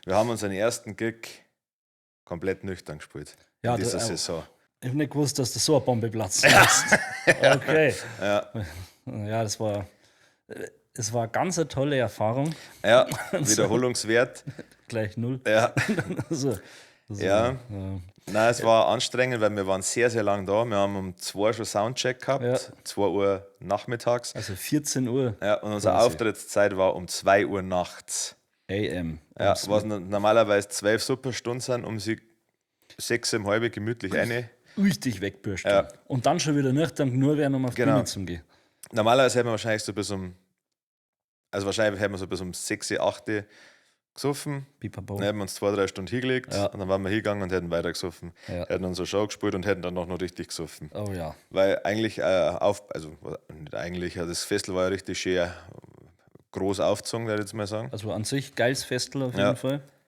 Wir haben unseren ersten Gig komplett nüchtern gespielt Ja, in dieser da- Saison. Ich hab nicht gewusst, dass das so eine Bombe platzt. Okay. Ja. Ja, es war ganz eine tolle Erfahrung. Ja, Wiederholungswert. Gleich null. Ja. Also, Ja. ja. Nein, es war anstrengend, weil wir waren sehr, sehr lang da. Wir haben um 2 schon Soundcheck gehabt, 2 Uhr nachmittags. Also 14 Uhr Ja, und unsere Quasi. Auftrittszeit war um 2 Uhr nachts. AM. Ja, was normalerweise 12 Superstunden sind, um sie 6,5 gemütlich eine. Richtig wegbürsten. Ja. Und dann schon wieder nüchtern nur werden, um auf die Genau. Bühne zu gehen. Normalerweise hätten wir wahrscheinlich so bis um, also wahrscheinlich hätten wir so bis um 6, 8 gesoffen. Pipapo. Dann hätten wir uns 2, 3 Stunden hingelegt und dann waren wir hingegangen und hätten weiter gesoffen. Hätten unsere Show gespielt und hätten dann noch richtig gesoffen. Oh ja. Weil eigentlich, auf, also nicht eigentlich, ja, das Festival war ja richtig schön groß aufgezogen, würde ich jetzt mal sagen. Also an sich geiles Festival auf jeden Fall.